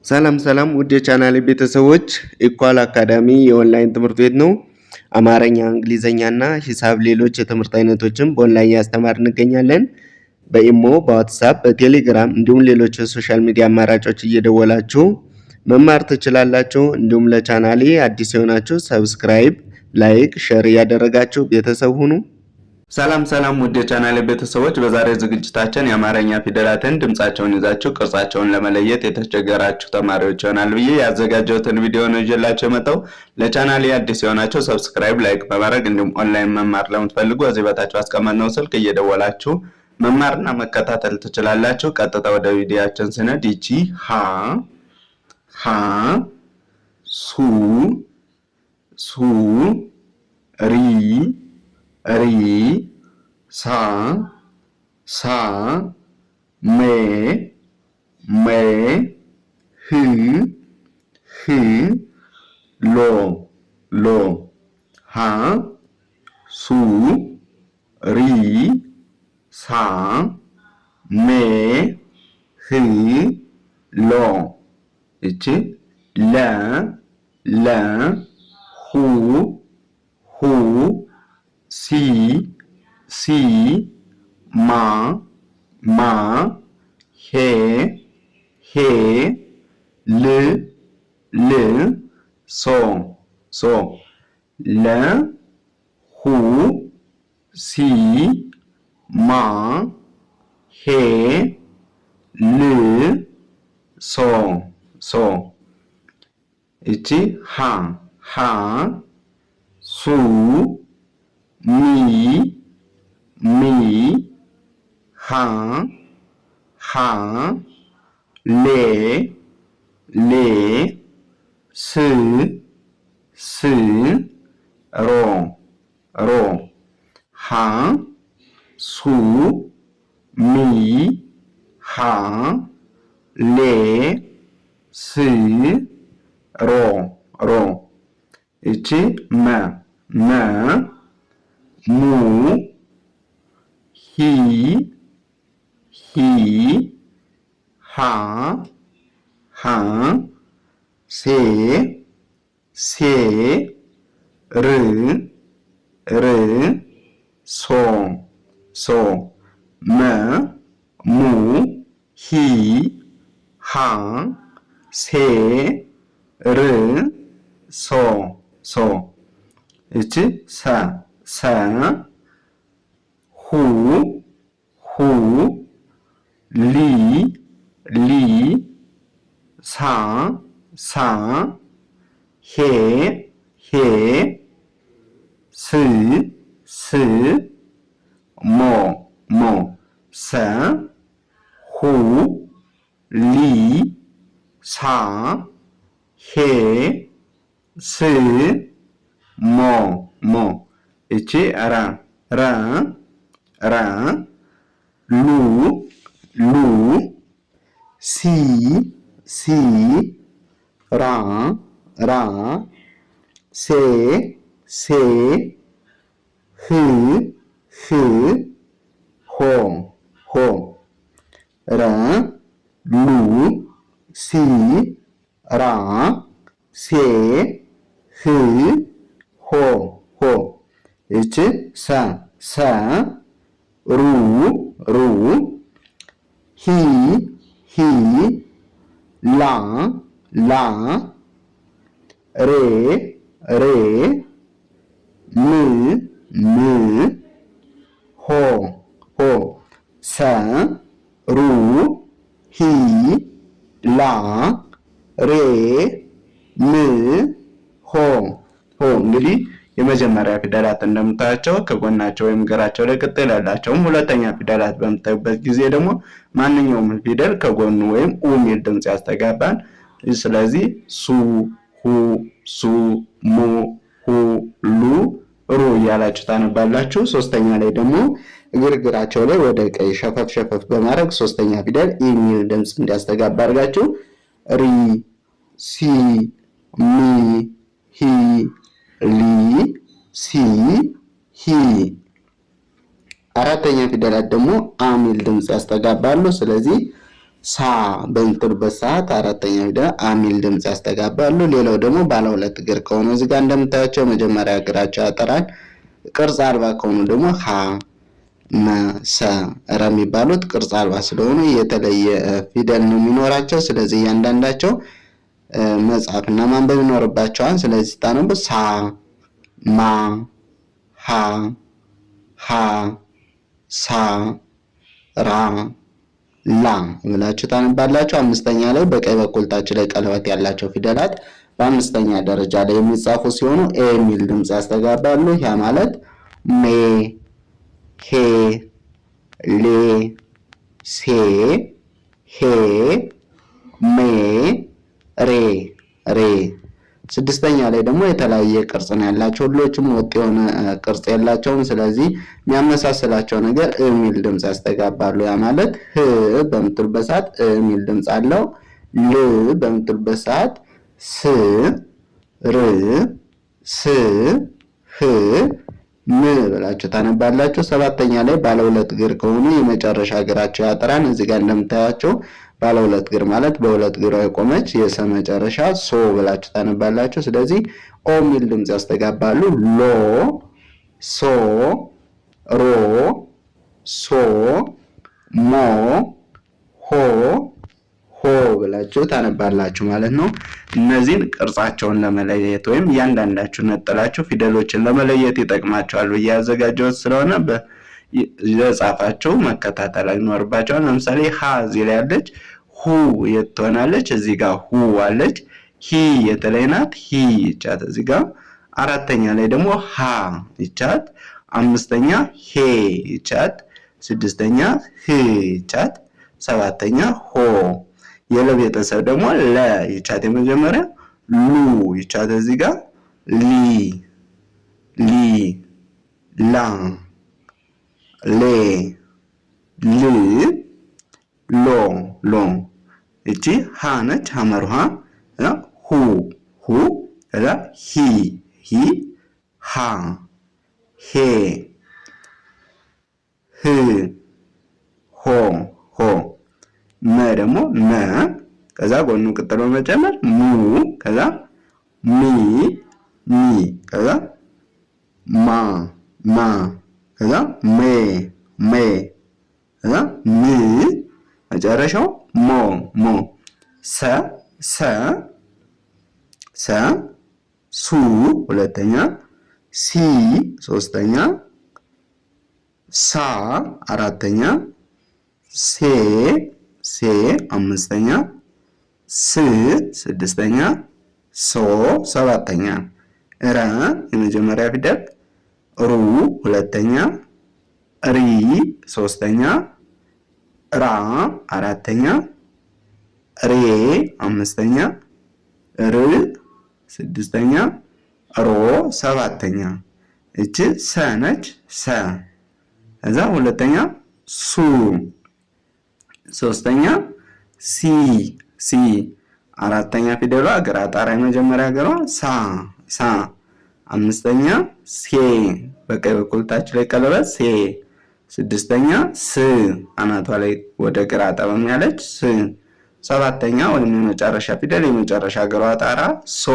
ሰላም ሰላም ውድ የቻናሌ ቤተሰቦች፣ ኢኳል አካዳሚ የኦንላይን ትምህርት ቤት ነው። አማርኛ፣ እንግሊዝኛና ሂሳብ ሌሎች የትምህርት አይነቶችን በኦንላይን እያስተማርን እንገኛለን። በኢሞ፣ በዋትሳፕ፣ በቴሌግራም እንዲሁም ሌሎች የ social media አማራጮች እየደወላችሁ መማር ትችላላችሁ። እንዲሁም ለቻናሌ አዲስ የሆናችሁ subscribe፣ like፣ share እያደረጋችሁ ቤተሰብ ሁኑ። ሰላም ሰላም ውድ የቻናሌ ቤተሰቦች፣ በዛሬ ዝግጅታችን የአማርኛ ፊደላትን ድምጻቸውን ይዛችሁ ቅርጻቸውን ለመለየት የተቸገራችሁ ተማሪዎች ይሆናል ብዬ ያዘጋጀሁትን ቪዲዮ ነው ይዤላችሁ የመጣው። ለቻናሌ አዲስ የሆናችሁ subscribe፣ like በማድረግ እንዲሁም ኦንላይን መማር ለምትፈልጉ እዚህ በታች ባስቀመጥነው ስልክ እየደወላችሁ መማርና መከታተል ትችላላችሁ። ቀጥታ ወደ ቪዲዮአችን ስንሄድ ይቺ ሀ ሀ ሱ ሱ ሪ ሪ ሳ ሳ ሜ ሜ ህ ህ ሎ ሎ ሃ ሱ ሪ ሳ ሜ ህ ሎ። እቺ ለ ለ ሁ ሁ ሲ ሲ ማ ማ ሄ ሄ ል ል ሶ ሶ ለ ሁ ሲ ማ ሄ ል ሶ ሶ። እቺ ሃ ሃ ሱ ሚ ሚ ሃ ሃ ሌ ሌ ስ ስ ሮ ሮ ሃ ሱ ሚ ሃ ሌ ስ ሮ ሮ። እቺ መ መ ሙ ሂ ሂ ሃ ሃ ሴ ሴ ር ር ሶ ሶ መ ሙ ሂ ሃ ሴ ር ሶ ሶ። እቺ ሰ ሰ ሁ ሁ ሊ ሊ ሳ ሳ ሄ ሄ ስ ስ ሞ ሞ ሰ ሁ ሊ ሳ ሄ ስ ሞ ሞ። እቺ ረ ረ ረ ሉ ሉ ሲ ሲ ራ ራ ሴ ሴ ህ ህ ሆ ሆ ረ ሉ ሲ ራ ሴ ህ ሆ ሆ። እቺ ሰ ሰ ሩ ሩ ሂ ሂ ላ ላ ሬ ሬ ም ም ሆ ሆ ሰ ሩ ሂ ላ ሬ ም ሆ ሆ። እንግዲህ የመጀመሪያ ፊደላት እንደምታያቸው ከጎናቸው ወይም ግራቸው ላይ ቅጥል ያላቸውም፣ ሁለተኛ ፊደላት በምታዩበት ጊዜ ደግሞ ማንኛውም ፊደል ከጎኑ ወይም ኡ የሚል ድምፅ ያስተጋባል። ስለዚህ ሱ፣ ሁ፣ ሱ፣ ሙ፣ ሁ፣ ሉ፣ ሩ እያላችሁ ታነባላችሁ። ሶስተኛ ላይ ደግሞ እግርግራቸው ላይ ወደ ቀኝ ሸፈፍ ሸፈፍ በማድረግ ሶስተኛ ፊደል ኢ የሚል ድምፅ እንዲያስተጋባ አድርጋችሁ ሪ፣ ሲ፣ ሚ፣ ሂ፣ ሊ፣ ሲ፣ ሂ። አራተኛ ፊደላት ደግሞ አ የሚል ድምፅ ያስተጋባሉ። ስለዚህ ሳ በምትሉበት ሰዓት አራተኛ ፊደል አ ሚል ድምፅ ያስተጋባሉ። ሌላው ደግሞ ባለ ሁለት እግር ከሆኑ እዚህ ጋር እንደምታያቸው መጀመሪያ እግራቸው ያጠራል። ቅርጽ አልባ ከሆኑ ደግሞ ሀ መ ሰ ረ የሚባሉት ቅርጽ አልባ ስለሆኑ የተለየ ፊደል ነው የሚኖራቸው። ስለዚህ እያንዳንዳቸው መጻፍና ማንበብ ይኖርባቸዋል። ስለዚህ ስታነቡ ሳ ማ ሀ ሃ ሳ ራ ላ ብላችሁ ታነባላችሁ። አምስተኛ ላይ በቀኝ በኩል ታች ላይ ቀለበት ያላቸው ፊደላት በአምስተኛ ደረጃ ላይ የሚጻፉ ሲሆኑ ኤ የሚል ድምፅ ያስተጋባሉ። ያ ማለት ሜ፣ ሄ፣ ሌ፣ ሴ፣ ሄ፣ ሜ፣ ሬ ሬ። ስድስተኛ ላይ ደግሞ የተለያየ ቅርጽ ነው ያላቸው። ሁሎችም ወጥ የሆነ ቅርጽ የላቸውም። ስለዚህ የሚያመሳስላቸው ነገር እ የሚል ድምፅ ያስተጋባሉ። ያ ማለት ህ በምትሉበት ሰዓት እ የሚል ድምፅ አለው። ል በምትሉበት ሰዓት ስ፣ ር፣ ስ፣ ህ፣ ም ብላችሁ ታነባላችሁ። ሰባተኛ ላይ ባለ ሁለት እግር ከሆኑ የመጨረሻ እግራቸው ያጥራል። እዚህ ጋር እንደምታያቸው ባለ ሁለት እግር ማለት በሁለት እግሯ የቆመች የሰ መጨረሻ ሶ ብላችሁ ታነባላችሁ። ስለዚህ ኦ የሚል ድምፅ ያስተጋባሉ። ሎ፣ ሶ፣ ሮ፣ ሶ፣ ሞ፣ ሆ፣ ሆ ብላችሁ ታነባላችሁ ማለት ነው። እነዚህን ቅርጻቸውን ለመለየት ወይም እያንዳንዳችሁ ነጥላችሁ ፊደሎችን ለመለየት ይጠቅማቸዋል ብዬ ያዘጋጀሁት ስለሆነ የጻፋቸው መከታተል ይኖርባቸዋል። ለምሳሌ ሀ እዚህ ላይ ያለች ሁ የት ትሆናለች? እዚህ ጋር ሁ አለች። ሂ የተለይ ናት። ሂ ይቻት እዚህ ጋር። አራተኛ ላይ ደግሞ ሀ ይቻት። አምስተኛ ሄ ይቻት። ስድስተኛ ህ ይቻት። ሰባተኛ ሆ። የለ ቤተሰብ ደግሞ ለ ይቻት የመጀመሪያ ሉ ይቻት እዚህ ጋር ሊ ሊ ላ ሌ ል ሎ ሎ። እቺ ሀ ነች። ሀመር ሀ ሁ ሁ ከዛ ሂ ሂ ሃ ሄ ህ ሆ ሆ። መ ደግሞ መ ከዛ ጎኑ ቅጥል በመጨመር ሙ ከዛ ሚ ሚ ከዛ ማ ማ ከዛ ሜ ሜ ከዛ ም መጨረሻው ሞ ሞ። ሰ ሰ ሰ ሱ ሁለተኛ ሲ ሶስተኛ ሳ አራተኛ ሴ ሴ አምስተኛ ስ ስድስተኛ ሶ ሰባተኛ። ረ የመጀመሪያ ፊደል፣ ሩ ሁለተኛ፣ ሪ ሶስተኛ፣ ራ አራተኛ፣ ሬ አምስተኛ፣ ር ስድስተኛ፣ ሮ ሰባተኛ። እች ሰ ነች። ሰ እዛ ሁለተኛ ሱ ሶስተኛ ሲ ሲ አራተኛ ፊደሏ ግራ ጣራ የመጀመሪያ እግሯ ሳ ሳ አምስተኛ ሴ በቀኝ በኩል ታች ላይ ቀለበት ሴ ስድስተኛ ስ አናቷ ላይ ወደ ግራ ጠመም ያለች ስ ሰባተኛ ወይም የመጨረሻ ፊደል የመጨረሻ እግሯ ጣራ ሶ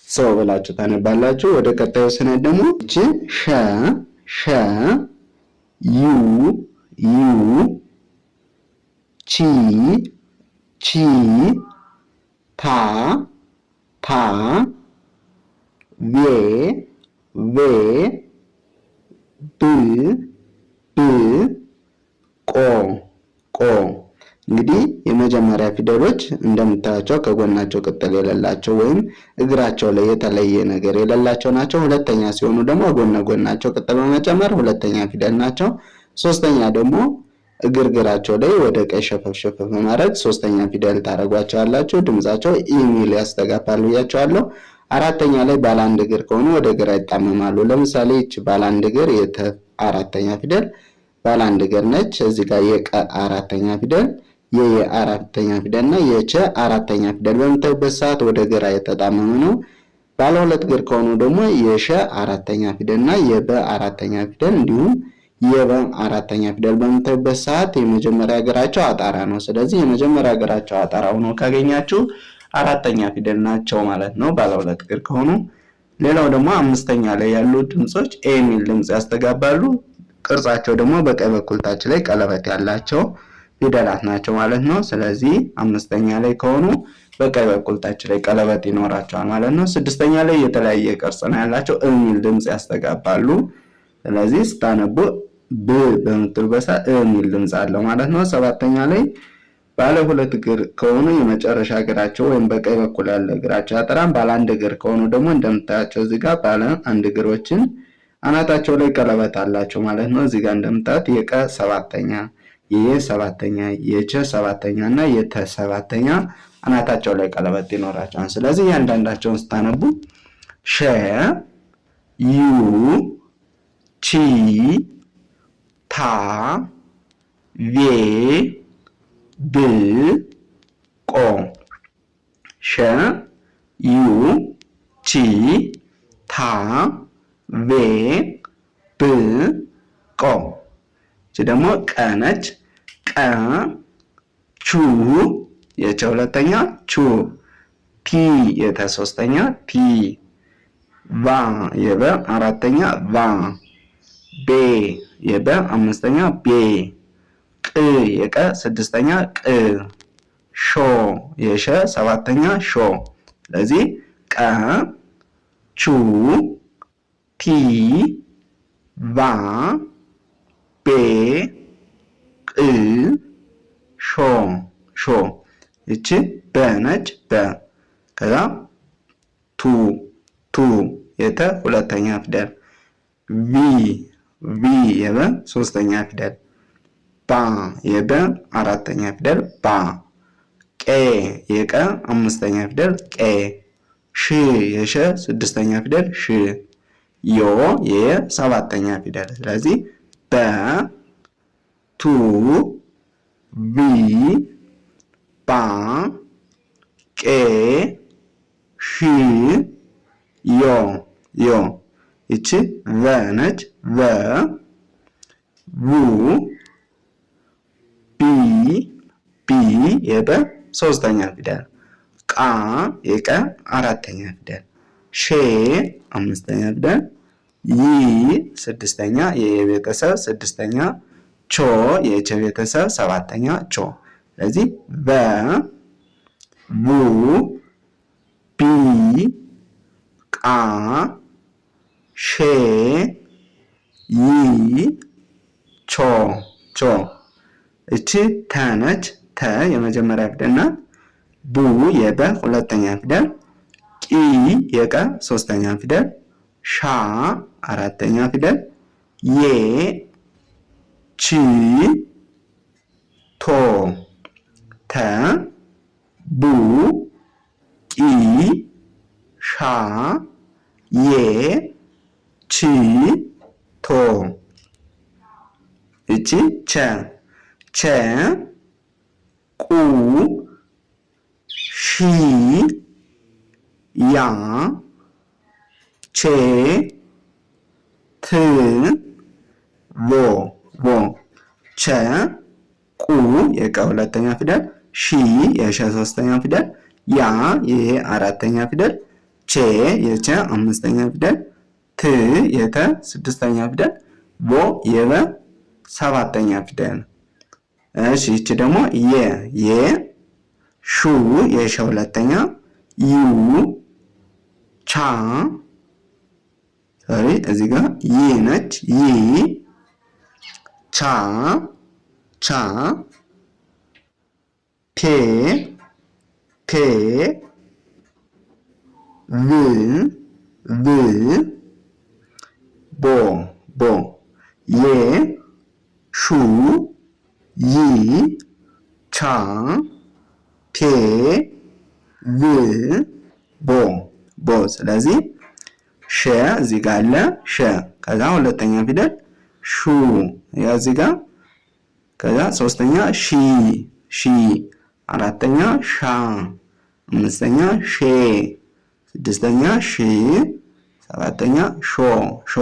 ሶ ብላችሁ ታነባላችሁ። ወደ ቀጣዩ ስንሄድ ደግሞ እቺ ሸ ሸ ዩ ዩ ቺ ቺ ታ ታ ቬ ቬ ብ ብ ቆ ቆ። እንግዲህ የመጀመሪያ ፊደሎች እንደምታያቸው ከጎናቸው ቅጥል የሌላቸው ወይም እግራቸው ላይ የተለየ ነገር የሌላቸው ናቸው። ሁለተኛ ሲሆኑ ደግሞ ጎነ ጎናቸው ቅጥል በመጨመር ሁለተኛ ፊደል ናቸው። ሶስተኛ ደግሞ እግርግራቸው ላይ ወደ ቀኝ ሸፈፍ ሸፈፍ በማድረግ ሶስተኛ ፊደል ታደርጓቸዋላችሁ። ድምጻቸው ኢሚል ያስተጋባል ብያቸዋለሁ። አራተኛ ላይ ባለ አንድ እግር ከሆኑ ወደ ግራ ይጣመማሉ። ለምሳሌ ይች ባለ አንድ እግር የተ አራተኛ ፊደል ባለ አንድ እግር ነች። እዚህ ጋር የቀ አራተኛ ፊደል የየ አራተኛ ፊደል እና የቸ አራተኛ ፊደል በምታዩበት ሰዓት ወደ ግራ የተጣመመ ነው። ባለ ሁለት እግር ከሆኑ ደግሞ የሸ አራተኛ ፊደል እና የበ አራተኛ ፊደል እንዲሁም የበ አራተኛ ፊደል በምታዩበት ሰዓት የመጀመሪያ እግራቸው አጣራ ነው። ስለዚህ የመጀመሪያ እግራቸው አጣራ ሆኖ ካገኛችሁ አራተኛ ፊደል ናቸው ማለት ነው፣ ባለ ሁለት እግር ከሆኑ። ሌላው ደግሞ አምስተኛ ላይ ያሉ ድምጾች ኤ የሚል ድምጽ ያስተጋባሉ። ቅርጻቸው ደግሞ በቀኝ በኩል ታች ላይ ቀለበት ያላቸው ፊደላት ናቸው ማለት ነው። ስለዚህ አምስተኛ ላይ ከሆኑ በቀኝ በኩል ታች ላይ ቀለበት ይኖራቸዋል ማለት ነው። ስድስተኛ ላይ የተለያየ ቅርጽ ነው ያላቸው፣ እ የሚል ድምጽ ያስተጋባሉ። ስለዚህ ስታነቡ ብ በምትሉበት ሰዓት እ የሚል ድምጽ አለው ማለት ነው። ሰባተኛ ላይ ባለ ሁለት እግር ከሆኑ የመጨረሻ እግራቸው ወይም በቀኝ በኩል ያለ እግራቸው ያጠራል። ባለ አንድ እግር ከሆኑ ደግሞ እንደምታያቸው እዚህ ጋር ባለ አንድ እግሮችን አናታቸው ላይ ቀለበት አላቸው ማለት ነው። እዚህ ጋር እንደምታዩት የቀ ሰባተኛ፣ የየ ሰባተኛ፣ የቸ ሰባተኛ እና የተ ሰባተኛ አናታቸው ላይ ቀለበት ይኖራቸዋል። ስለዚህ እያንዳንዳቸውን ስታነቡ ሸ፣ ዩ፣ ቺ፣ ታ፣ ቬ፣ ብ፣ ቆ። ሸ፣ ዩ፣ ቺ፣ ታ፣ ቬ፣ ብ፣ ቆ። እቺ ደግሞ ቀ ነች። ቀ፣ ቹ የቸ ሁለተኛ ቹ፣ ቲ የተ ሶስተኛ ቲ፣ ቫ የበ አራተኛ ቫ፣ ቤ የበ አምስተኛ ቤ፣ ቅ የቀ ስድስተኛ ቅ፣ ሾ የሸ ሰባተኛ ሾ። ስለዚህ ቀ፣ ቹ፣ ቲ፣ ቫ፣ ቤ፣ ቅ፣ ሾ ሾ። ይቺ በ ነች። በ ከዛ ቱ ቱ የተ ሁለተኛ ፊደል፣ ቪ ቪ የበ ሶስተኛ ፊደል፣ ባ የበ አራተኛ ፊደል ባ፣ ቄ የቀ አምስተኛ ፊደል ቄ፣ ሽ የሸ ስድስተኛ ፊደል ሽ፣ ዮ የየ ሰባተኛ ፊደል። ስለዚህ በ ቱ ቪ ባ ቄ ሺ ዮ ዮ። ይቺ ቨ ነች። ቨ ቡ ቢ ቢ የበ ሶስተኛ ፊደል፣ ቃ የቀ አራተኛ ፊደል፣ ሼ አምስተኛ ፊደል፣ ይ ስድስተኛ የየቤተሰብ ስድስተኛ፣ ቾ የቸ ቤተሰብ ሰባተኛ ቾ። ስለዚህ በ ቡ ቢ ቃ ሼ ይ ቾ ቾ። እቺ ተ ነች። ተ የመጀመሪያ ፊደል ናት። ቡ የበ ሁለተኛ ፊደል፣ ቂ የቀ ሶስተኛ ፊደል፣ ሻ አራተኛ ፊደል፣ ዬ ቺ ቶ። ተ ቡ ቂ ሻ ዬ ቺ ቶ። እቺ ቸ ቸ ቁ ሺ ያ ቼ ት ቮ ቮ። ቸ ቁ የቀ ሁለተኛ ፊደል፣ ሺ የሸ ሶስተኛ ፊደል፣ ያ የየ አራተኛ ፊደል፣ ቼ የቸ አምስተኛ ፊደል፣ ት የተ ስድስተኛ ፊደል፣ ቦ የበ ሰባተኛ ፊደል። እሺ ይቺ ደግሞ የ የ ሹ የሸ ሁለተኛ፣ ዩ ቻ sorry እዚህ ጋር ይ ነች። ይ ቻ ቻ ቴ ቴ ቭ ቭ ቦ ቦ። የ ሹ ይ ቻ ቴ ቭ ቦ ቦ። ስለዚህ ሸ እዚህ ጋር አለ ሸ፣ ከዛ ሁለተኛ ፊደል ሹ ያ እዚህ ጋር፣ ከዛ ሶስተኛ ሺ ሺ፣ አራተኛ ሻ፣ አምስተኛ ሼ፣ ስድስተኛ ሺ፣ ሰባተኛ ሾ ሾ።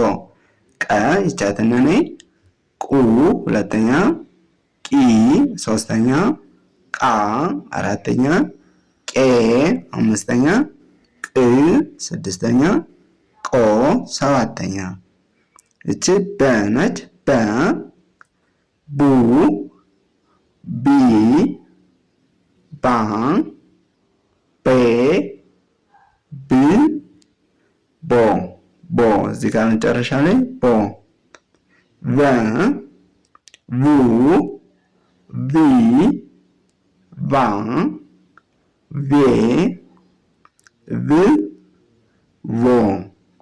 ቀ ይቻትና ነይ ቁ ሁለተኛ፣ ቂ ሶስተኛ፣ ቃ አራተኛ፣ ቄ አምስተኛ፣ ቅ ስድስተኛ፣ ቆ ሰባተኛ። እቺ በ ነች። በ ቡ ቢ ባ ቤ ብ ቦ ቦ እዚህ ጋር መጨረሻ ላይ ቦ። ቨ ቩ ቪ ቫ ቬ ቭ ቮ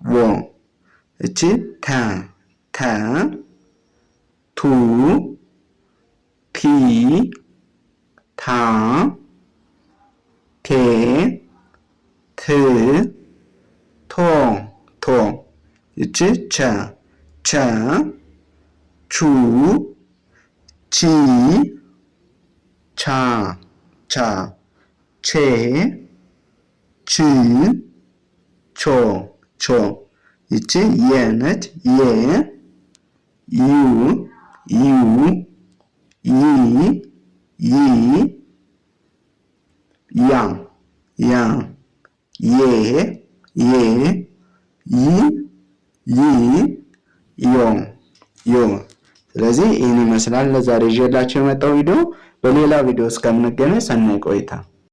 ቮ። እቺ ተ ተ ቱ ቲ ታ ቴ ት ቶ ቶ። እቺ ቸ ቸ ቹ ቺ ቻ ቻ ቼ ች ቾ ቾ። ይቺ የ ነች። የ ዩ ዩ ይ ይ ያ ያ ዬ ዬ ይ ይ ዮ ዮ። ስለዚህ ይህን ይመስላል ለዛሬ ይዤላችሁ የመጣው ቪዲዮ። በሌላ ቪዲዮ እስከምንገናኝ ሰናይ ቆይታ።